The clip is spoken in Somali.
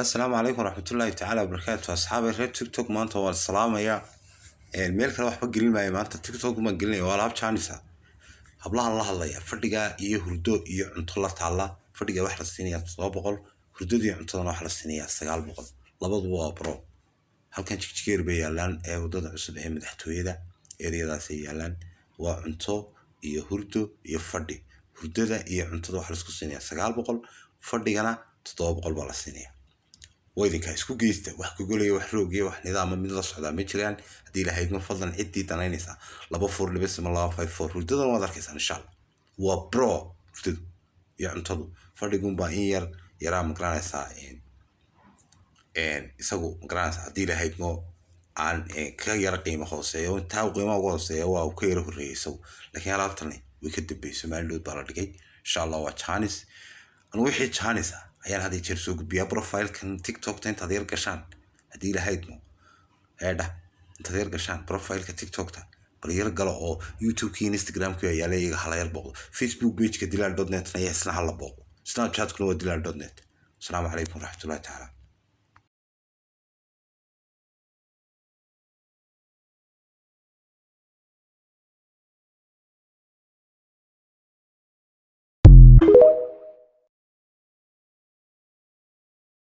Asalaamu calaykum waraxmatullaahi tacaala wabarakaatu. Asxaabay reer TikTok, maanta waan salaamayaa. Meel kale waxba gelin maayo maanta, TikTok baan gelinaya. Waa alaab jaanisa. Hablahan la hadlaya, fadhiga iyo hurdo iyo cunto la taalla. Fadhiga wax la siinayaa 700, hurdada iyo cuntadana wax la siinayaa 900. Labaduba waa pro. Halkan Jigjigeer bay yaalaan, ee wadada cusub ee madaxtooyada ereyadaasay yaalaan. Waa cunto iyo hurdo iyo fadhi. Hurdada iyo cuntada waxaa laisku siinayaa 900, fadhigana 700 baa la siinayaa. Waa idinkaa isku geysta. Wax gogolaya, wax roogiya, wax nidaama mid la socdaa ma jiraan. Haddii lahayd ma fadlan ciddii danaynaysaa, 2427254. Hurdadan waad arkaysaan insha Allah, waa pro hurdadu iyo cuntadu. Fadhigunbaa in yar yaraa, magaranaysaa, isagu magaranaysaa, haddii lahayd mo aan ka yara qiimo hooseeyo. Intaa uu qiimaha uga hooseeya waa uu ka yara horreeyay isagu, laakiin alaabtani way ka dambeysay. Maalin baa la dhigay insha Allah. Waa janis. Anu wixii janis ah ayaan had iyo jeer soo gudbiyaa. Profilekan TikTokta intaad yar gashaan, haddii lahaydmo heedha, intaad yar gashaan profileka TikTokta bal yar galo, oo YouTube-ki, Instagramki ayaa iyaga hala yar booqdo. Facebook pageka dilaal.net ayaa isna hala booqdo. Snapchatkuna waa dilaal.net. Asalaamu calaykum waraxmatullahi tacaala.